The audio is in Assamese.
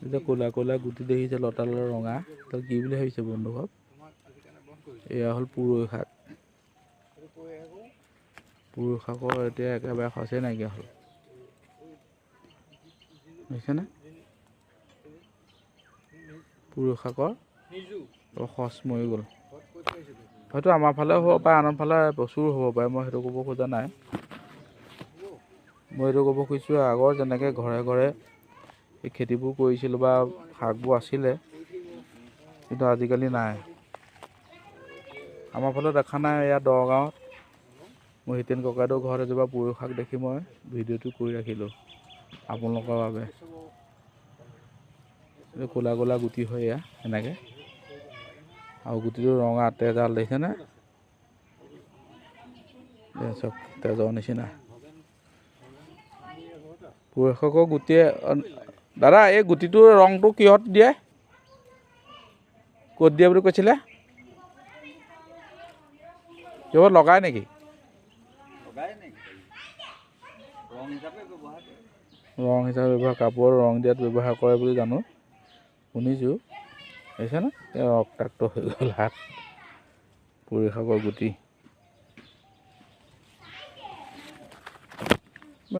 এতিয়া ক'লা ক'লা গুটি দেখিছে, লতা লতা ৰঙা, তো কি বুলি ভাবিছে বন্ধুসকল? এয়া হ'ল পুৰৈ শাক। পুৰৈ শাকৰ এতিয়া একেবাৰে সঁচেই নাইকিয়া হ'ল, দেখিছেনে? পুৰৈ শাকৰ সঁচ মৰি গ'ল। হয়তো আমাৰ ফালেও হ'ব পাৰে, আনৰ ফালে প্ৰচুৰ হ'ব পাৰে, মই সেইটো ক'ব খোজা নাই। মই এইটো ক'ব খুজিছোঁ, আগৰ যেনেকৈ ঘৰে ঘৰে এই খেতিবোৰ কৰিছিলোঁ বা শাকবোৰ আছিলে, কিন্তু আজিকালি নাই। আমাৰ ফালে দেখা নাই। ইয়াত দগাঁৱত মোৰ হিতেন ককাইদেউৰ ঘৰত এজোপা পুৰৈ শাক দেখি মই ভিডিঅ'টো কৰি ৰাখিলোঁ আপোনালোকৰ বাবে। এইটো ক'লা ক'লা গুটি হয় এয়া এনেকৈ, আৰু গুটিটো ৰঙা তেজাল, দেখিছেনে? এয়া চব তেজৰ নিচিনা পুৰৈ শাকৰ গুটিয়ে। দাদা, এই গুটিটোৰ ৰংটো কিহত দিয়ে, ক'ত দিয়ে বুলি কৈছিলে? কিহত লগাই নেকি? ৰং হিচাপে ব্যৱহাৰ, কাপোৰৰ ৰং দিয়াত ব্যৱহাৰ কৰে বুলি জানো, শুনিছোঁ। দেখিছেনে? ৰক্তাক্ত হৈ গ'ল হাত। পুৰৈ শাকৰ গুটি।